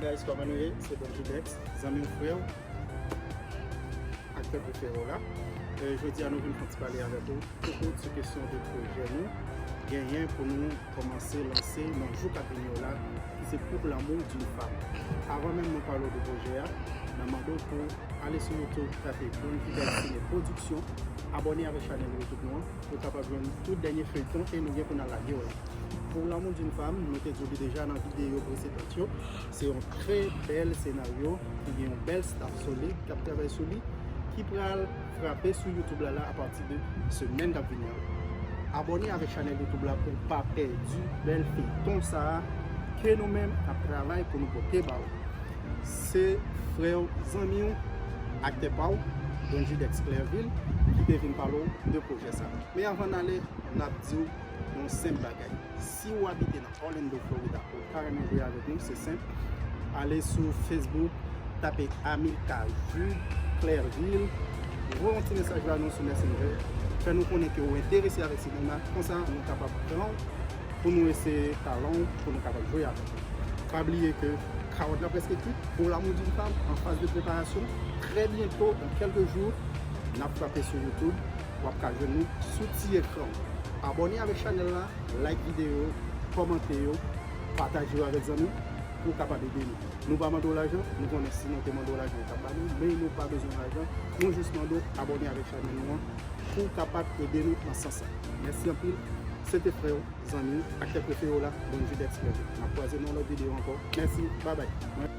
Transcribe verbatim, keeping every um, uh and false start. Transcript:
Guys, kòman nou ye? Se Don Judex, zanmi w, frè w, aktè prefere w la. E, jodi a nou vin fè yon ti pale avèk ou poko sou kesyon de pwojè nou genyen pou nou kòmanse lanse nan jou k ap vini yo la, ki se Pour l'amour d'une femme. Avan menm nou pale w de pwojè a, n a mande w pou ale sou YouTube, tape Don Judex Cine Production, abòne avèk chanèl YouTube nou an, pou w kapab jwenn tout dènye feyton e nou gen pou n al lage yo la. Pour l'amour d'une femme, nou te di w li deja nan videyo presedan yo, se yon trè bèl senaryo ki gen yon bèl staff solid k ap travay sou li, ki pral frape sou YouTube la, la apati de semèn k ap vini an. Abòne avèk chanèl YouTube la pou w pa pèdi bèl feyton sa a ke nou menm n ap travay pou nou pote ba ou. Se frè w, zanmi w, aktè pa w, Don Judex Clerville, ki te vin pale w de pwojè sa a. Men avan n ale, n ap di w yon senp bagay. Si w abite nan Orlando, Florida, ou ta renmen jwe avèk nou, se senp. Ale sou Facebook, tape Amilcar Jude Clerville, voye yon ti mesaj ba nou sou Messenger, fè nou konnen ke w enterese avèk sinema, konsa nou kapab pran w pou nou eseye talan w, pou nou kapab jwe avèk ou. Pa bliye ke kawòt la prèske kwit, Pour l'amour d'une femme, an faz de preparasyon. Trè byento, dans quelques jours, n ap frape sou YouTube, w ap ka jwenn nou sou ti ekran w. Abòne avèk chanèl la, like videyo, kòmante yo, pataje yo avèk zanmi w pou w kapab ede nou. Nou pa mande w lajan, nou konnen si nou te mande w lajan, ou t ap ba nou, men nou pa bezwen lajan, nou jis mande w abòne avèk chanèl nou an pou w kapab ede nou nan sans sa. Mèsi anpil, se te frè w, zanmi w, aktè prefere w la, Don Judex Clerville. N ap kwaze nan yon lòt videyo ankò. Mèsi, babay.